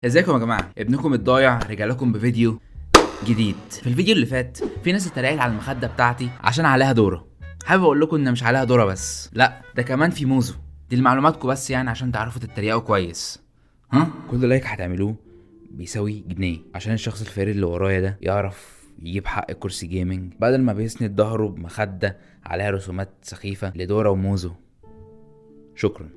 ازيكم يا جماعة؟ ابنكم الضايع رجع لكم بفيديو جديد. في الفيديو اللي فات في ناس اتريقت على المخدة بتاعتي عشان عليها دوره. حابب اقول لكم ان مش عليها دوره بس، لا ده كمان في موزو. دي لمعلوماتكم بس يعني عشان تعرفوا تتريقوا كويس. ها، كل like هتعملوه بيساوي جنيه عشان الشخص الفقير اللي ورايا ده يعرف يجيب حق كرسي gaming بدل ما بيسند ظهره بمخده عليها رسومات سخيفة لدورة وموزو. شكرا.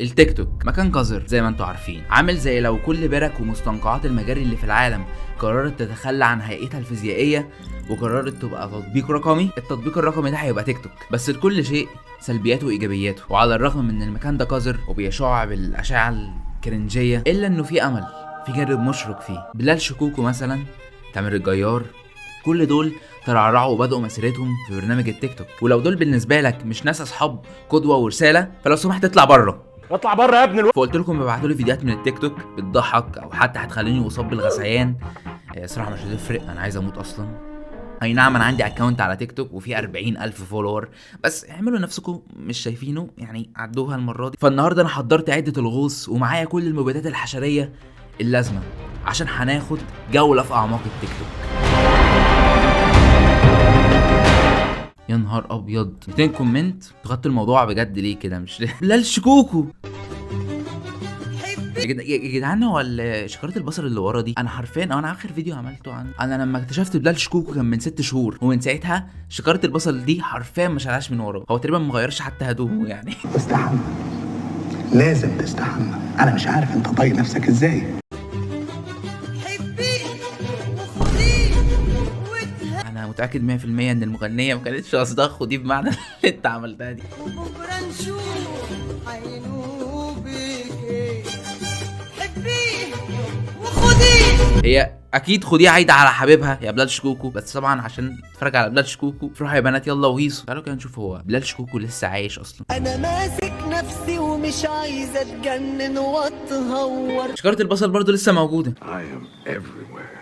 التيك توك مكان قذر زي ما انتم عارفين، عامل زي لو كل برك ومستنقعات المجاري اللي في العالم قررت تتخلى عن هيئتها الفيزيائية وقررت تبقى تطبيق رقمي. التطبيق الرقمي ده هيبقى تيك توك. بس لكل شيء سلبياته وايجابياته، وعلى الرغم من ان المكان ده قذر وبيشع بالاشعه الكرنجيه الا انه في امل، في جانب مشرق فيه. بلال شكوكو مثلا، تامر الجيار، كل دول ترعرعوا وبدأوا مسيرتهم في برنامج التيك توك. ولو دول بالنسبة لك مش ناس اصحاب قدوة ورسالة فلو سمحت اطلع بره، اطلع بره يا ابن فقلت لكم ابعتوا لي فيديوهات من التيك توك بتضحك او حتى هتخليني اصاب بالغثيان. صراحة مش هتفرق، انا عايز اموت اصلا. اي نعم انا عندي account على تيك توك وفيه 40,000 follower، بس اعملوا نفسكم مش شايفينه يعني، عدوها المرة دي. فالنهارده انا حضرت عده الغوص ومعايا كل المبيدات الحشريه اللازمة عشان هناخد جولة في اعماق التيك توك. يا نهار ابيض، 200 comment خدت الموضوع بجد ليه كده؟ مش بلال شكوكو يا جدعان. هو شكاره البصل اللي ورا دي انا حرفيا انا اخر فيديو عملته عن انا لما اكتشفت بلال شكوكو كان من 6 شهور، ومن ساعتها شكاره البصل دي حرفيا ما شالهاش من وراه. هو تقريبا ما غيرش حتى هدومه يعني. تستحمى، لازم تستحمى. انا مش عارف انت طايق نفسك ازاي. انا متاكد 100% ان المغنية ما كانتش قصدها خديه بمعنى اللي انت عملتها دي. وبكره نشوف هينوبك ايه. حبيه وخديه. هي اكيد خديه عايدة على حبيبها يا بلال شكوكو، بس طبعا عشان تتفرج على بلال شكوكو روحوا يا بنات يلا وهيصوا. تعالوا كده نشوف هو بلال شكوكو لسه عايش اصلا. انا ماسك نفسي ومش عايزه اتجنن واتهور. شكاره البصل برضو لسه موجودة. I am everywhere.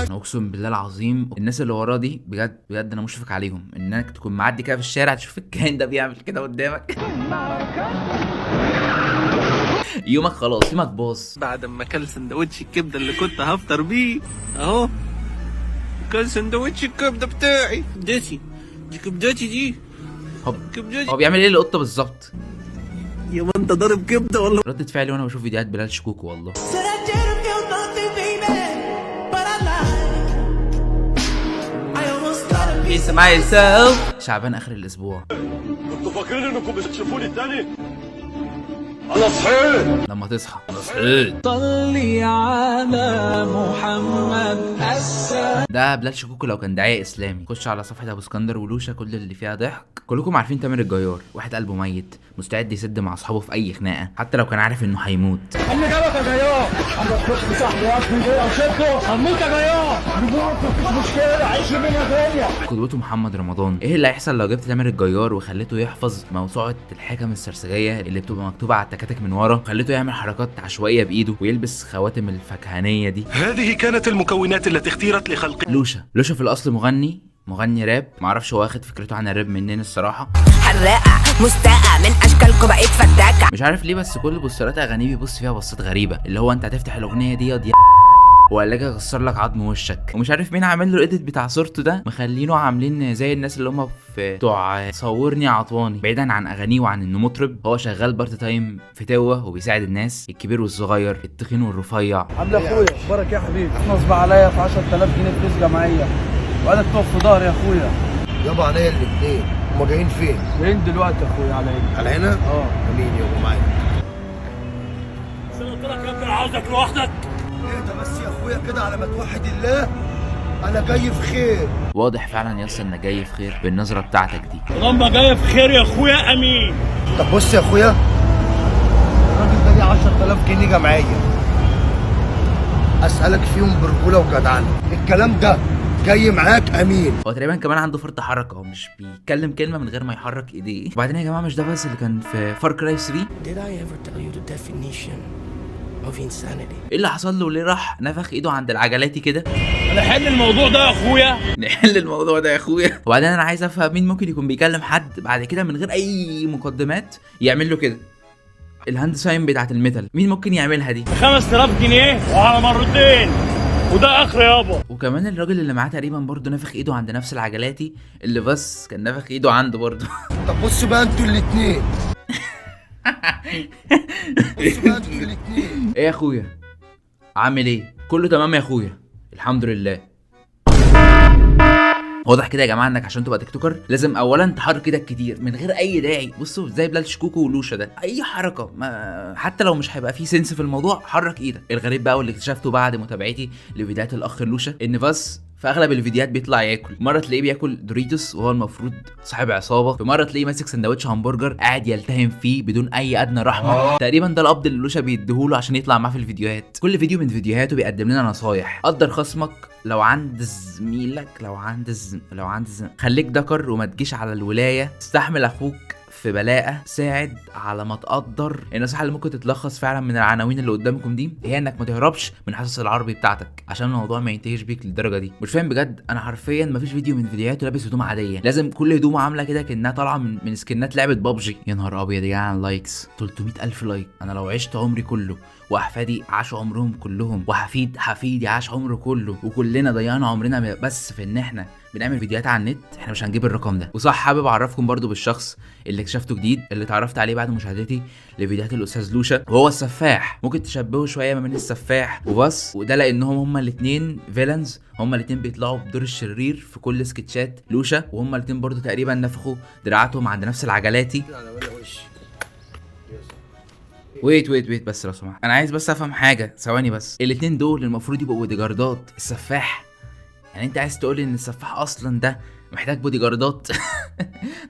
انا اقسم بالله العظيم الناس اللي وراه دي بجد بجد انا مشفق عليهم، انك تكون معدي كده في الشارع تشوف الكائن ده بيعمل كده قدامك يومك خلاص، يومك باظ. بعد ما اكل سندوتش الكبده اللي كنت هفطر بيه اهو، كل سندوتش الكبده بتاعي، كبدتي دي، كبدتي دي، هو كبدتي. هو بيعمل ايه للقطه بالظبط؟ يا ما انت ضارب كبده والله. ردة فعلي وانا بشوف فيديوهات بلال شكوكو والله. Peace myself. شعبان اخر الاسبوع. انتوا فاكرين انكم بتشوفوني تاني؟ انا صحيت. لما تصحى انا صحيت. صلي على محمد. ده بلال شكوكو لو كان داعية اسلامي. خش على صفحة ابو اسكندر ولوشة كل اللي فيها ضحك. كلكم عارفين تامر الجيار، واحد قلبه ميت مستعد يسد مع اصحابه في اي خناقة حتى لو كان عارف انه هيموت. اللي جابك يا جيار؟ هموت يا جيار، مفيش مشكلة، عيش منها تاني. قدوته محمد رمضان. ايه اللي هيحصل لو جبت تامر الجيار وخليته يحفظ موسوعة الحكم السرسجية اللي بتبقى مكتوبة على التكاتك من ورا، وخليته يعمل حركات عشوائية بايده ويلبس خواتم الفكهانية دي؟ هذه كانت المكونات التي اختيرت لخلق لوشا. لوشا في الاصل مغني راب، معرفش هو واخد فكرته عن الراب منين الصراحة، حراقة مستاءة من اشكالكم بقيت فتاكة. مش عارف ليه، بس كل بوسترات اغانيه بيبص فيها بصات غريبة، اللي هو انت هتفتح الاغنية دي يا ولا اجي اكسر لك عظم وشك. ومش عارف مين عامل له ال edit بتاع صورته ده، مخلينه عاملين زي الناس اللي هم في بتوع صورني عطواني. بعيدا عن اغانيه وعن انه مطرب، هو شغال part time في توا وبيساعد الناس الكبير والصغير، التخين والرفيع. عامل ايه يا اخويا؟ اخبارك يا حبيبي؟ نصب عليا في 10000 جنيه فلوس جمعية وقعدت تقف في ظهري يا اخويا. يابا عليا الاثنين. هما جايين فين؟ جايين دلوقتي يا اخويا على هنا. على هنا؟ اه. امين يابا معاك. بس انا قلت لك يا ابني انا عاوزك لوحدك. اهدى بس يا اخويا كده على ما توحد الله، انا جاي في خير. واضح فعلا يا اسطى انك جاي في خير بالنظرة بتاعتك دي. لما جاي في خير يا اخويا امين. طب بص يا اخويا، الراجل ده ليه 10000 جنيه جمعية، اسالك فيهم برجوله وجدعنه، الكلام ده جاي معاك امين. هو تقريبا كمان عنده فرط حركة، هو مش بيتكلم كلمة من غير ما يحرك ايديه. وبعدين يا جماعة مش ده بس اللي كان في Far Cry 3. Did I ever tell you the definition of insanity? ايه اللي حصل له؟ ليه راح نفخ ايده عند العجلاتي كده؟ نحل الموضوع ده يا اخويا. نحل الموضوع ده يا اخويا. وبعدين انا عايز افهم مين ممكن يكون بيكلم حد بعد كده من غير اي مقدمات يعمل له كده ال hand sign بتاعت ال metal، مين ممكن يعملها دي؟ 5000 جنيه وعلى مرتين، وده اخر يابا. وكمان الراجل اللي معاه تقريبا برضه نافخ ايده عند نفس العجلاتي اللي بس كان نافخ ايده عنده برضه. طب بصوا بقى انتوا الاثنين، بصوا بقى انتوا الاثنين. ايه يا اخويا عامل ايه؟ كله تمام يا اخويا الحمد لله. واضح كده يا جماعة انك عشان تبقى TikToker لازم اولا تحرك ايدك كتير من غير اي داعي. بصوا زي بلال شكوكو ولوشا ده، اي حركة ما حتى لو مش هيبقى فيه sense في الموضوع حرك ايدك. الغريب بقى واللي اكتشفته بعد متابعتي لفيديوهات الاخ لوشا ان بس في اغلب الفيديوهات بيطلع ياكل. مرة تلاقيه بياكل دوريتوس وهو المفروض صاحب عصابة، في مرة تلاقيه ماسك سندوتش همبرجر قاعد يلتهم فيه بدون اي ادنى رحمه. تقريبا ده القبض اللي لوشا بيديهوله عشان يطلع معاه في الفيديوهات. كل فيديو من فيديوهاته بيقدم لنا نصايح: قدر خصمك، لو عند زميلك، لو عند خليك دكر وما تجيش على الولاية، استحمل اخوك في بلاءه، ساعد على ما تقدر. النصيحة اللي ممكن تتلخص فعلا من العناوين اللي قدامكم دي هي انك ما تهربش من حصص العربي بتاعتك عشان الموضوع ما ينتهيش بيك للدرجة دي. مش فاهم بجد، انا حرفيا ما فيش فيديو من فيديوهاته لابس هدوم عادية، لازم كل هدومه عامله كده كانها طالعه من سكنات لعبه بابجي. يا نهار ابيض يا جدعان، likes 300,000 like. انا لو عشت عمري كله واحفادي عاشوا عمرهم كلهم وحفيد حفيدي عاش عمره كله وكلنا ضيعنا عمرنا بس في ان احنا بنعمل فيديوهات على النت، احنا مش هنجيب الرقم ده. وصح، حابب اعرفكم برضو بالشخص اللي اكتشفته جديد، اللي اتعرفت عليه بعد مشاهدتي لفيديوهات الاستاذ لوشا، وهو السفاح. ممكن تشبهه شوية ما بين السفاح وبس، وده لانهم هما الاثنين villains، هما الاثنين بيطلعوا بدور الشرير في كل سكتشات لوشا، وهما الاثنين برضو تقريبا نفخوا دراعاتهم عند نفس العجلاتي. wait wait wait بس لو سمحت، انا عايز بس افهم حاجة ثواني بس. الاثنين دول المفروض يبقوا بودي جاردات السفاح، يعني انت عايز تقولي ان السفاح اصلا ده محتاج بودي جاردات؟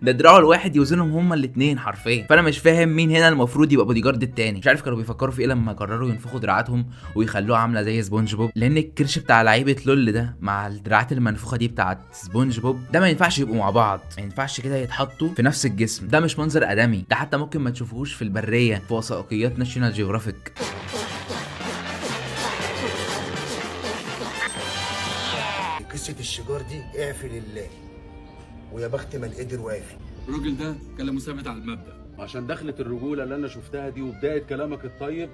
ده دراعه الواحد يوزنهم هما الاثنين حرفيا. فانا مش فاهم مين هنا المفروض يبقى بودي جارد التاني. مش عارف كانوا بيفكروا في ايه لما قرروا ينفخوا دراعاتهم ويخلوها عامله زي سبونج بوب، لان الكرش بتاع لعيبة لول ده مع الدراعات المنفوخه دي بتاعت سبونج بوب ده ما ينفعش يبقوا مع بعض، ما ينفعش كده يتحطوا في نفس الجسم. ده مش منظر ادمي، ده حتى ممكن ما تشوفوهوش في البرية في وثائقيات ناشيونال جيوغرافيك. قصة الشجار دي اعفي لله، ويا بخت من قدر وافي. الراجل ده كلامه ثابت على المبدأ، عشان دخلة الرجولة اللي أنا شفتها دي وبداية كلامك الطيب،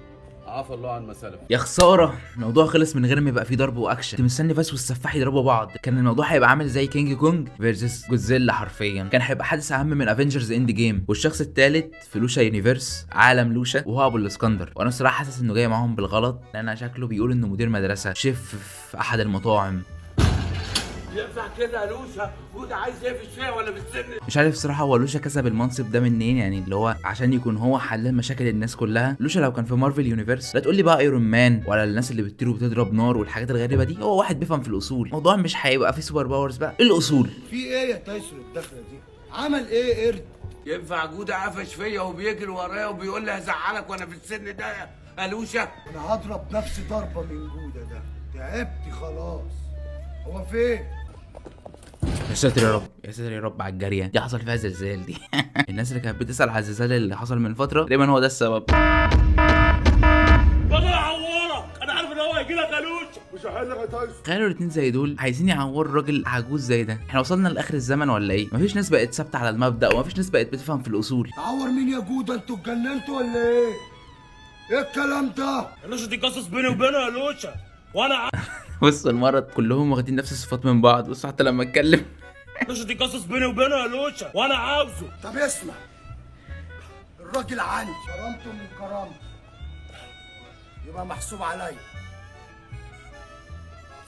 عفى الله عن ما سلف. يا خسارة الموضوع خلص من غير ما يبقى فيه ضرب واكشن. كنت مستني فاس والسفاح يضربوا بعض، كان الموضوع هيبقى عامل زي كينج كونج versus جودزيلا حرفيا، كان هيبقى حدث اهم من افنجرز اند جيم. والشخص الثالث في لوشا universe، عالم لوشا، وهو ابو الاسكندر. وانا الصراحة حاسس انه جاي معاهم بالغلط، لان شكله بيقول انه مدير مدرسه، شيف في احد المطاعم. ينفع كده يا لوشا؟ وده عايز ايه في الشارع ولا في السن؟ مش عارف الصراحة هو لوشا كسب المنصب ده منين، يعني اللي هو عشان يكون هو حلال مشاكل الناس كلها. لوشا لو كان في مارفل universe لا تقول لي بقى ايرون مان ولا الناس اللي بتطير وبتضرب نار والحاجات الغريبة دي، هو واحد بيفهم في الاصول. الموضوع مش هيبقى فيه super powers بقى، الاصول. في ايه يا تايسون الدخلة دي؟ عمل ايه قرد؟ ينفع جوده قفش فيا وبيجري ورايا وبيقول لي هزعلك وانا في السن ده يا لوشا؟ انا هضرب نفسي ضربه من جوده ده، تعبت خلاص. هو فين؟ يا ساتر يا رب، يا ساتر يا رب على الجارية دي، حصل فيها زلزال دي. الناس اللي كانت بتسأل على الزلزال اللي حصل من فترة تقريبا هو ده السبب. بدل اعورك، انا عارف ان هو هيجي لك يا لوشا. مش هحلك يا تايسون. تخيلوا الاتنين زي دول عايزين يعوروا راجل عجوز زي ده. احنا وصلنا لاخر الزمن ولا ايه؟ مفيش ناس بقت ثابتة على المبدأ، ومفيش ناس بقت بتفهم في الاصول. تعور مين يا جوده؟ انتوا اتجننتوا ولا ايه؟ ايه الكلام ده؟ يا لوشا دي قصص بيني وبينه يا لوشا، وانا بص المرض كلهم واخدين نفس الصفات من بعض. بص حتى لما اتكلم لوشا دي قصص بيني وبينه يا لوشا، وانا عاوزه. طب اسمع، الراجل عندي كرامته من كرامته، يبقى محسوب عليا.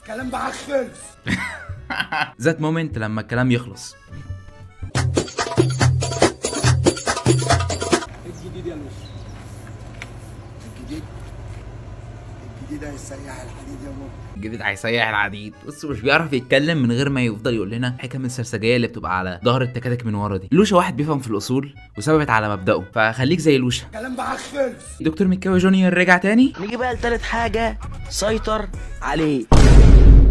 الكلام معاك خلص. that moment لما الكلام يخلص. ايه الجديد يا لوشا؟ الجديد الجديد هيسيح الحديد يا بابا. الجديد هيسيح الحديد. بص مش بيعرف يتكلم من غير ما يفضل يقول لنا حكم السرسجيه اللي بتبقى على ظهر التكاتك من ورا دي. لوشا واحد بيفهم في الاصول وثبت على مبدأه، فخليك زي لوشا. الكلام معاك خلص. دكتور مكاوي جونيور رجع تاني. نيجي بقى لتالت حاجة، سيطر عليه.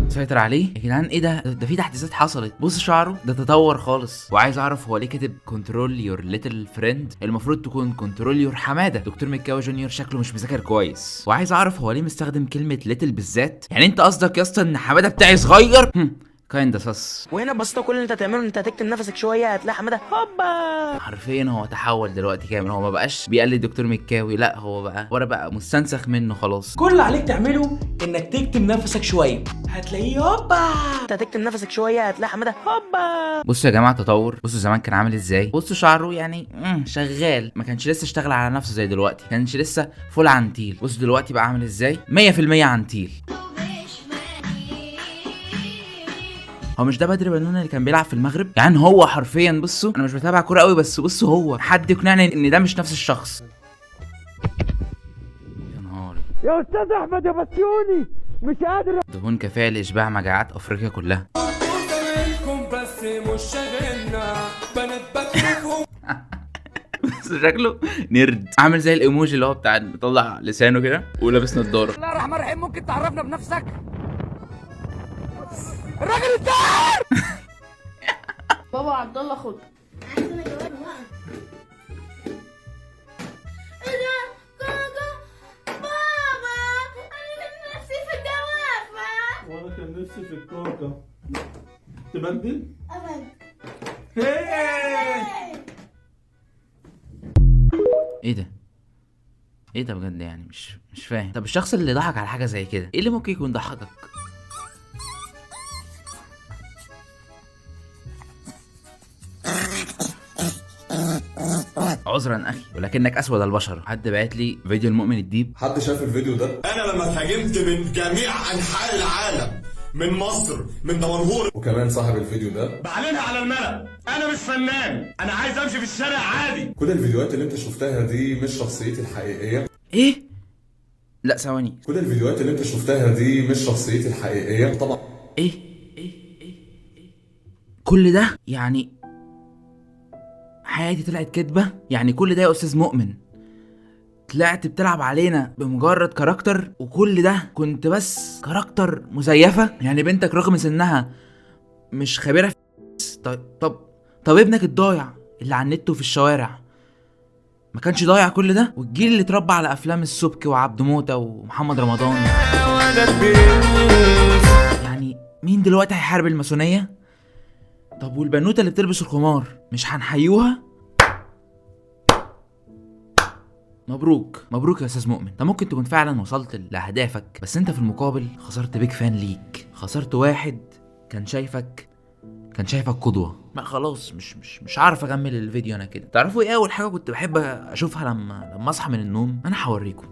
سيطر عليه يا جدعان. ايه ده؟ ده في تحديثات حصلت. بص شعره ده تطور خالص. وعايز اعرف هو ليه كاتب control your little friend، المفروض تكون control your حمادة. دكتور مكاوي جونيور شكله مش مذاكر كويس. وعايز اعرف هو ليه مستخدم كلمة little بالذات، يعني انت قصدك يا اسطى ان حمادة بتاعي صغير؟ kinda sus. وهنا ببساطة كل اللي انت هتعمله ان انت هتكتم نفسك شوية، هتلاقي حمادة هوبا. حرفيا هو تحول دلوقتي كامل، هو ما بقاش بيقلد دكتور مكاوي، لا هو بقى ورا بقى مستنسخ منه خلاص. كل اللي عليك تعمله انك تكتم نفسك شوية، هتلاقيه هوبا. انت هتكتم نفسك شوية هتلاقي حمادة هوبا. بصوا يا جماعة تطور، بصوا زمان كان عامل ازاي، بصوا شعره يعني شغال، ما كانش لسه اشتغل على نفسه زي دلوقتي، ما كانش لسه full عنتيل. بصوا دلوقتي بقى عامل ازاي، 100% عنتيل. هو مش ده بدر بنون اللي كان بيلعب في المغرب؟ يعني هو حرفيا، بصوا انا مش بتابع كورة قوي، بس بصوا هو حد يقنعني ان ده مش نفس الشخص. يا نهاري يا استاذ احمد يا بسيوني، مش قادر. دهون كفاية لاشباع مجاعات افريقيا كلها. بس مش شاغلنا بنات بكتبهم. بس شكله nerd، عامل زي الايموجي اللي هو بتاع مطلع لسانه كده ولابس نضاره. بسم الله الرحمن الرحيم، ممكن تعرفنا بنفسك؟ الراجل الدار. بابا عبد الله خد. ايه ده؟ كوكو بابا، انا كان نفسي في الجوافه. وانا كان نفسي في الكوكا. تبدل؟ ابدل. ايه ده؟ ايه ده بجد؟ يعني مش فاهم. طب الشخص اللي ضحك على حاجة زي كده، ايه اللي ممكن يكون ضحكك؟ عذرا اخي ولكنك اسود البشر. حد بعت لي فيديو المؤمن الديب. حد شاف الفيديو ده؟ انا لما اتهاجمت من جميع انحاء العالم، من مصر، من دمنهور، وكمان صاحب الفيديو ده بعلنها على الملأ، انا مش فنان، انا عايز امشي في الشارع عادي. كل الفيديوهات اللي انت شفتها دي مش شخصيتي الحقيقية. ايه؟ لا ثواني، كل الفيديوهات اللي انت شفتها دي مش شخصيتي الحقيقية طبعا. ايه ايه ايه كل ده؟ يعني حياتي طلعت كدبة؟ يعني كل ده يا أستاذ مؤمن طلعت بتلعب علينا بمجرد character، وكل ده كنت بس character مزيفة؟ يعني بنتك رغم سنها مش خبيرة في طب ابنك الضايع اللي على النت وفي الشوارع ما كانش ضايع كل ده؟ والجيل اللي اتربى على أفلام السبك وعبد موتة ومحمد رمضان، يعني مين دلوقتي هيحارب الماسونية؟ طب والبنوتة اللي بتلبس الخمار مش هنحيوها؟ مبروك مبروك يا استاذ مؤمن، انت ممكن تكون فعلا وصلت لاهدافك، بس انت في المقابل خسرت big fan ليك، خسرت واحد كان شايفك قدوة. ما خلاص مش عارف اكمل الفيديو انا كده. تعرفوا ايه اول حاجة كنت بحب اشوفها لما اصحى من النوم؟ انا هوريكم.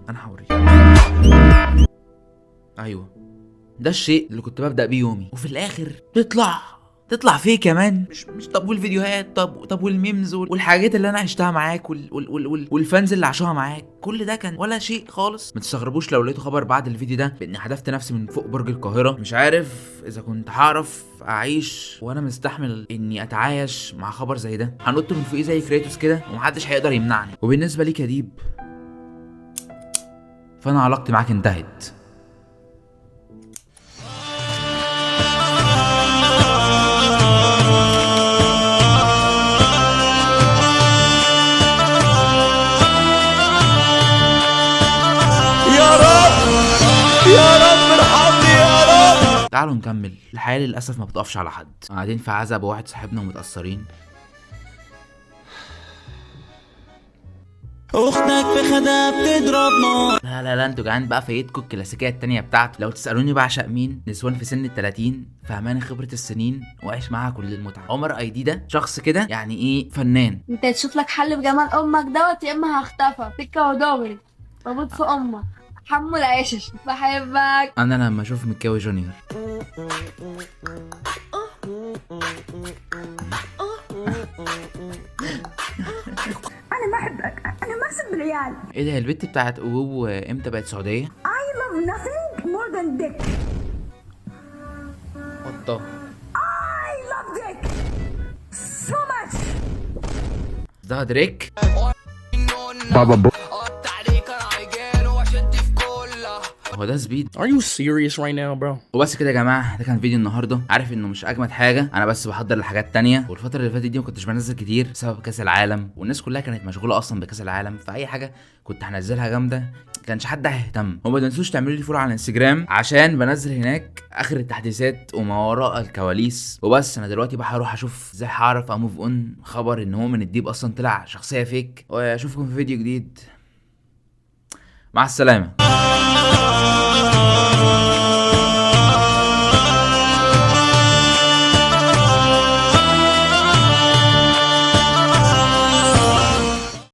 ايوه ده الشيء اللي كنت ببدأ بيه يومي، وفي الاخر تطلع فيه كمان. مش طب والفيديوهات، طب وال memes والحاجات اللي انا عشتها معاك وال fans اللي عاشوها معاك، كل ده كان ولا شيء خالص. ما تستغربوش لو لقيتوا خبر بعد الفيديو ده باني حدفت نفسي من فوق برج القاهرة. مش عارف اذا كنت هعرف اعيش وانا مستحمل اني اتعايش مع خبر زي ده. هنط من فوقيه زي كريتوس كده ومحدش هيقدر يمنعني. وبالنسبة ليك يا ديب، فانا علاقتي معاك انتهت. يا رب ارحمني يا رب. تعالوا نكمل. الحياة للأسف ما بتقفش على حد. قاعدين في عزا بواحد صاحبنا ومتأثرين. اختك في خدها بتضرب نار. لا لا لا، انتوا جعان بقى، فايتكم الكلاسيكية التانية بتاعته. لو تسألوني بعشق مين، نسوان في سن ال30 فهمان خبرة السنين وعيش معاها كل المتعة. عمر اي دي ده شخص كده يعني ايه، فنان. انت تشوف لك حل بجمال امك دوت، يا اما هختفى سكة ودغري بموت في امك. حمو العيشش بحبك. انا لما اشوف مكاوي جونيور انا ما احبك، انا ما احب العيال. ايه ده، البت بتاعت اوبو امتى بقت سعودية؟ I love nothing more than dick. قطة. I love dick so much. ده دريك بابا بو. هو ده سبيد؟ Are you serious right now, bro? وبس كده يا جماعة، ده كان فيديو النهارده. عارف انه مش اجمد حاجة، انا بس بحضر لحاجات تانية، والفترة اللي فاتت دي ما كنتش بنزل كتير بسبب كاس العالم، والناس كلها كانت مشغولة اصلا بكاس العالم، فاي حاجة كنت هنزلها جامدة كانش حد هيهتم. وما تنسوش تعملوا لي follow على الانستجرام عشان بنزل هناك اخر التحديثات وما وراء الكواليس. وبس انا دلوقتي بقى هروح اشوف ازاي هعرف ا move on خبر ان هو من الديب اصلا طلع شخصية fake، واشوفكم في فيديو جديد. مع السلامة.